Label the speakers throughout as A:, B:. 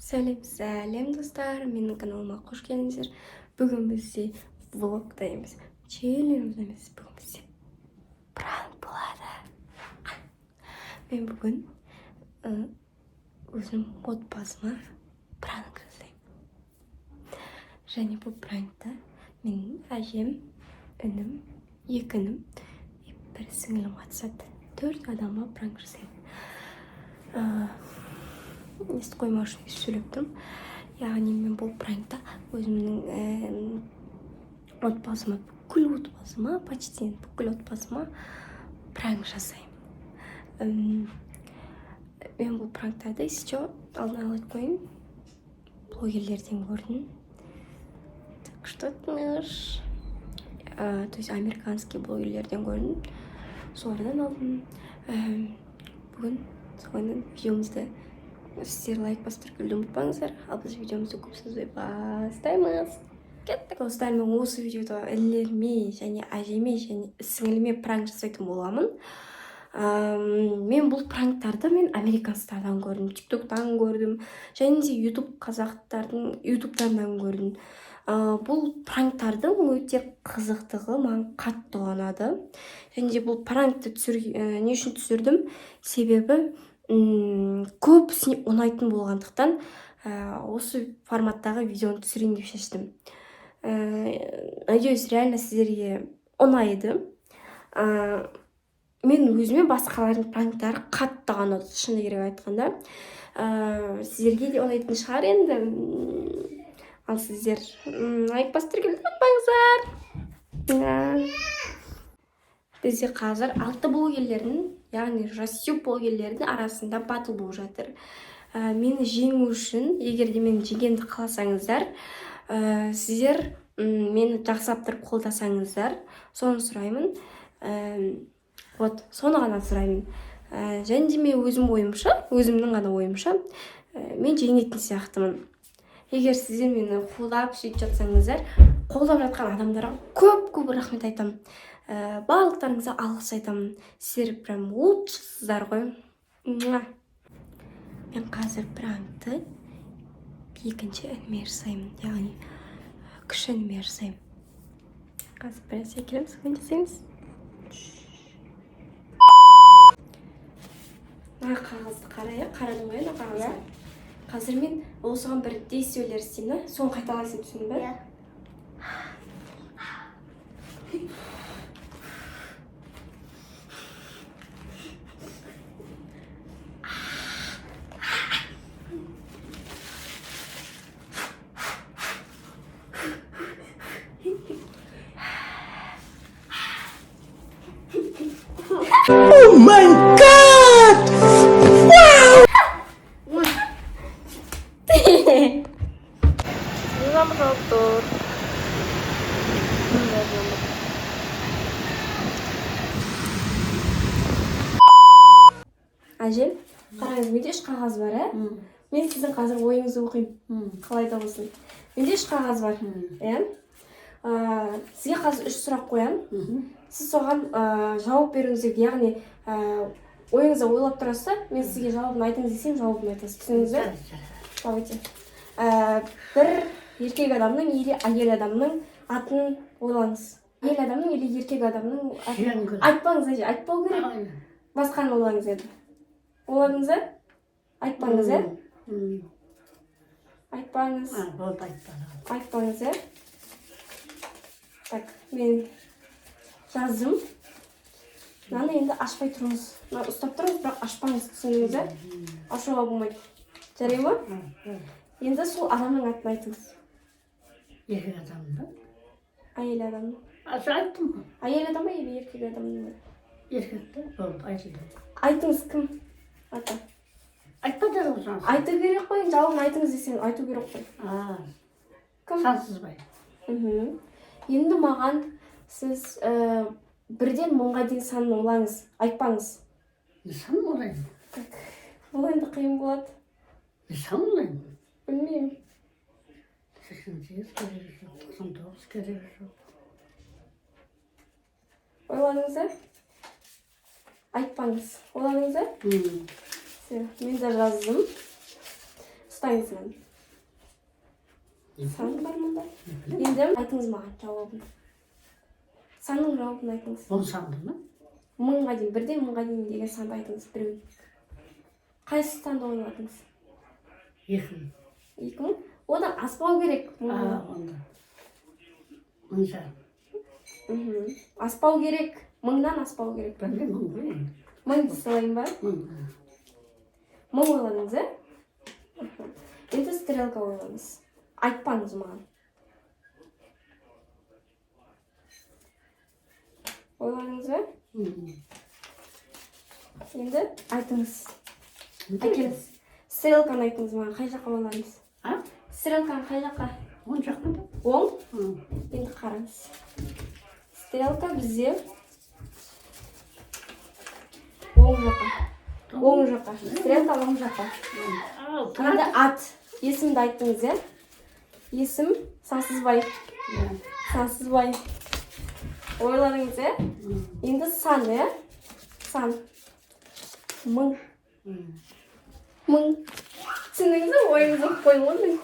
A: Сәлем, сәлем, достар! Менің каналыма қош келдіңіздер. Бүгін бізде влогта емес, челлендж емес, бүгін бізде пранк болады. Мен бүгін өзім отбасыма пранк жасаймын. Және бұл пранкта менің әжем, інім, екі інім и бір сіңілім қатысады. Төрт адамға пранк жасаймын. Естіп қоймау үшін өйстіп сөйлеп тұрмын. Яғни мен бұл пранкта өзімнің отбасыма, бүкіл отбасыма, почти бүкіл отбасыма пранк жасаймын. Мен бұл пранктарды, если че, алдын ала айтып қояйын, блогерлерден көрдім. Так что то есть американский блогерлерден көрдім, солардан алдым. Бүгін соны видеомызды сіздер лайк басып, тіркелуді ұмытпаңыздар. Ал біз видеомызды көп созбай бастаймыз. Кеттік, достар! Мен осы видеода інілеріме және әжеме және сіңіліме пранк жасайтын боламын. Мен бұл пранктарды мен американецтардан көрдім, тиктоктан көрдім және де ютуб, қазақтардың ютубтарынан көрдім. Бұл пранктардың өте қызықтығы маған қатты ұнады. Және де бұл пранкты не үшін түсірдім? Себебі көбісіне ұнайтын болғандықтан, осы форматтағы видеоны түсірейін деп шештім. Надеюсь, реально сіздерге ұнайды. Мен өзіме басқалардың пранктары қатты ұнады, шыны керек айтқанда. Сіздерге де ұнайтын шығар енді. Ал сіздер лайк басып, тіркелуді ұмытпаңыздар. Бізде қазір алты блогерлердің, яғни Жасюб блогерлердің арасында батл болып жатыр. Мені жеңу үшін, егер де мені жеңгенді қаласаңыздар, сіздер мені жақсылап тұрып қолдасаңыздар, соны сұраймын. Вот соны ғана сұраймын. Және де мен өзім ойымша, өзімнің ғана ойымша, мен жеңетін сияқтымын, егер сіздер мені қолдап сөйтіп жатсаңыздар. Қолдап жатқан адамдарға көп көп рахмет айтамын. Барлықтарыңызға алғыс айтамын. Сіздер прям лучшийсыздар ғой. Муа. Мен қазір пранкты екінші ініме жасаймын, яғни кіші ініме жасаймын. Қазір бір нәрсе әкелеміз, соны жасаймыз. Мына қағазды қара, иә? Қарадың ғой, иә, мына қағазға? Қазір мен осыған бір действиелер істеймін да, соны қайталайсың, түсіндің ба?
B: Иә.
C: Oh my God!
A: Жаңбыр жауып тұр. Жаңбыр. Әжем, қараңыз, менде үш қағаз бар, иә. Мен сіздің қазір ойыңызды оқимын, қалай да болсын. Менде үш қағаз бар, иә. Сізге қазір үш сұрақ қоямын, сіз соған жауап беруіңіз керек. Яғни ойыңызда ойлап тұрасыз да, мен сізге жауабын айтыңыз десем, жауабын айтасыз, түсіндіңіз бе? Давайте. Бір еркек адамның или әйел адамның атын ойлаңыз. Әйел адамның или еркек адамның атын.
B: Жеңгіл.
A: Айтпаңыз, әже, айтпау керек. Басқаны ойлаңыз енді. Ойладыңыз ба? Айтпаңыз, иә. Айтпаңыз.
B: Болды, айтпады.
A: Айтпаңыз, иә. Так, мен жаздым. Мынаны енді ашпай тұрыңыз. Мынаны ұстап тұрыңыз, бірақ ашпаңыз, түсіндіңіз бе? Ашуға болмайды, жарай ма? Енді сол адамның атын айтыңыз.
B: Еркек адам ба?
A: Әйел адамның.
B: Аса айттым ғой.
A: Әйел адам ба или еркек адамның ба?
B: Еркек та, болды, айтылды.
A: Айтыңыз, кім аты?
B: Айтпады ғой сансыз.
A: Айту керек қой енді. Жауабын айтыңыз десең, айту керек қой. Кім?
B: Сансызбай.
A: Енді маған сіз 1-ден 1000-ға дейін санын ойлаңыз, айтпаңыз.
B: Не сан ойлаймын?
A: Так, бұл енді қиын болады.
B: Не сан ойлаймын?
A: Білмеймін.
B: 88 керегі жоқ, 99 керегі жоқ.
A: Ойладыңыз ба? Айтпаңыз. Ойладыңыз ба? Все, мен де жаздым. Ұстаңыз мынаны. Сан бар мұнда. Енді айтыңыз маған жауабын. Санның жауабын айтыңыз.
B: Он санды ма?
A: 1000-ға дейін, 1-ден 1000-ға дейін деген санды айтыңыз біреуін. Қайсы санды ойладыңыз?
B: 2000.
A: 2000? Одан аспау керек. 1000-ға.
B: А, онда 1500.
A: Аспау керек. 1000-нан аспау керек.
B: Білмеймін, 1000 ғой енді.
A: 1000 дей салайын ба?
B: 1000.
A: 1000 ойладыңыз, иә? Мхм. Енді стрелка ойлаңыз. Айтпаңыз маған. Ойладыңыз ба?
B: Мм.
A: Енді айтыңыз. Әкеліңіз. Стрелканы айтыңыз маған. Қай жаққа ойладыңыз?
B: А?
A: Стрелканы қай жаққа?
B: Оң жаққа ба?
A: Оң?
B: М.
A: Енді қараңыз. Стрелка бізде оң жаққа. Оң жаққа. Стрелка оң жаққа.
B: Ау,
A: Енді ат. Есімді айттыңыз, иә? Есім Сансызбай.
B: Иә.
A: Сансызбай. Ойладыңыз, иә?
B: М.
A: Енді сан, иә? Сан. 1000.
B: М.
A: 1000. Түсіндіңіз бе? Ойыңызды оқып қойдым ғой мен.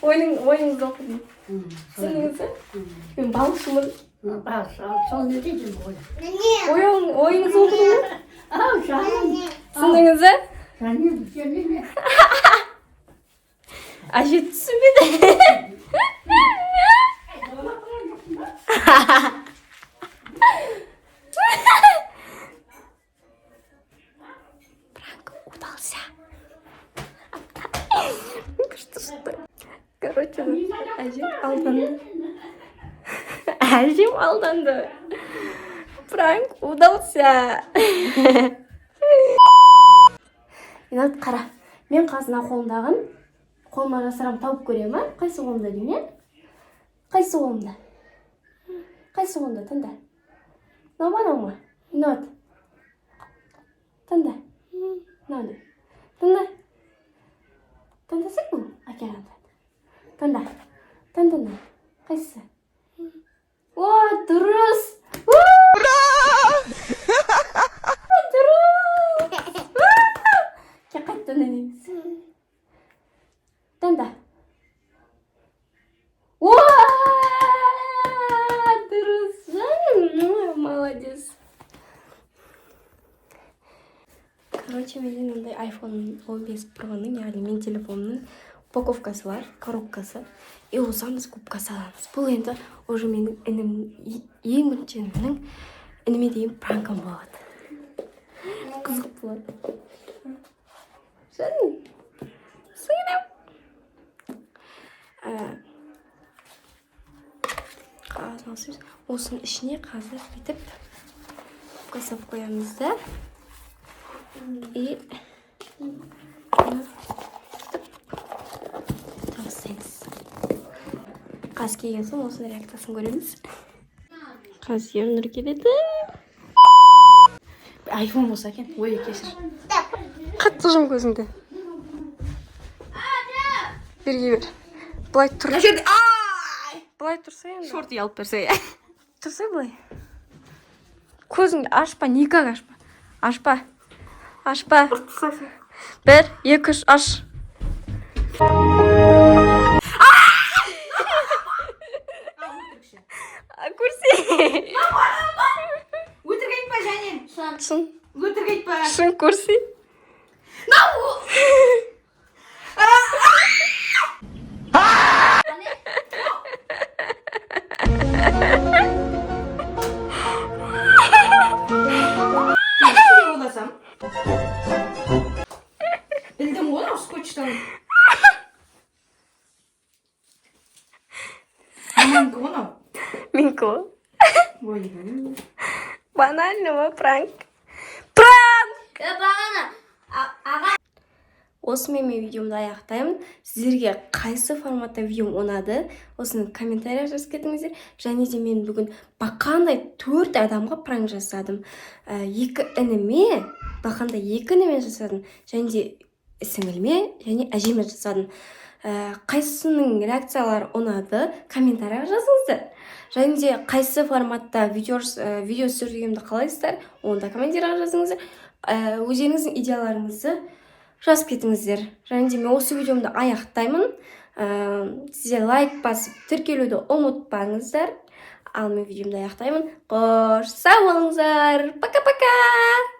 A: Ойыңызды оқыдым.
B: М.
A: Түсіндіңіз бе? Мен балықшымын.
B: Бас, ал сол не дейді ғой?
A: Ойыңызды оқыдым ғой.
B: Ау, жаным.
A: Түсіндіңіз бе?
B: Жаным, жаным.
A: Әже түсінбеді. Пранк удался. Что что? Короче, әжем алданды. Әжем алданды. Пранк удался. Енді қара. Мен қазір мына қолымдағын қолыма жасырамын, тауып көремін, а? Қайсы қолымда деймін, иә? Қайсы қолымда? Қайсы қолымда? Таңда. Мынау ма, мынау ма? Мынау. Таңда. Мынау не? Таңда. Таңдасай бұл. Әке, таңда. Таңда мынау. Қайсысы? О, дұрыс! Ура! Дұрыс! Кел, қайтадан ойнаймыз. Таңда. О, дұрыс! Жаным, молодец. Короче, менде мынандай iPhone 15 Pro'ның, яғни менің телефонымның упаковкасы бар, коробкасы. И осыған біз губка саламыз. Бұл енді уже менің інім, ең бірінші інімнің, ініме деген пранкым болады. Қызық болады. Жаным, сіңілім. Қағазын алсайшы. Осының ішіне қазір бүйтіп губка салып қоямыз да. И бұны бүйтіп тастаймыз. Қазір келген соң осының реакциясын көреміз. Қазір Ернұр келеді.
D: Айфон болса екен. Ой, кешір.
A: Қатты жұм көзіңді. Берге бер. Былай тұр.
D: Мына жерде, ай!
A: Былай тұрса енді.
D: Шорты алып берсе, иә.
A: Тұрса былай. Көзіңді ашпа, никак ашпа. Ашпа. Ашпа. Бір, екі, үш, аш. А, көрсе.
D: Өтірік айтпа, Жанен.
A: Шын.
D: Өтірік айтпа.
A: Шын көрсе.
D: Не ойласам? Білдім ғой, анау скотчтан. Маманікі ғой анау.
A: Менікі ғой.
D: Ой.
A: Банально ма пранк? Пранк! Осымен мен видеомды аяқтаймын. Сіздерге қайсы форматта видеом ұнады, осыны комментария жазып кетіңіздер. Және де мен бүгін бақандай төрт адамға пранк жасадым. Екі ініме, бақандай екі ініме жасадым. Және де сіңіліме және әжеме жасадым. Қайсысының реакциялары ұнады, комментарияға жазыңыздар. Және де қайсы форматта видео түсіргенімді қалайсыздар, оны да комментарияға жазыңыздар. Өздеріңіздің идеяларыңызды Жазып кетіңіздер. Және де мен осы видеомды аяқтаймын. Сіздер лайк басып, тіркелуді ұмытпаңыздар. Ал мен видеомды аяқтаймын. Қош, сау болыңыздар. Пока пока.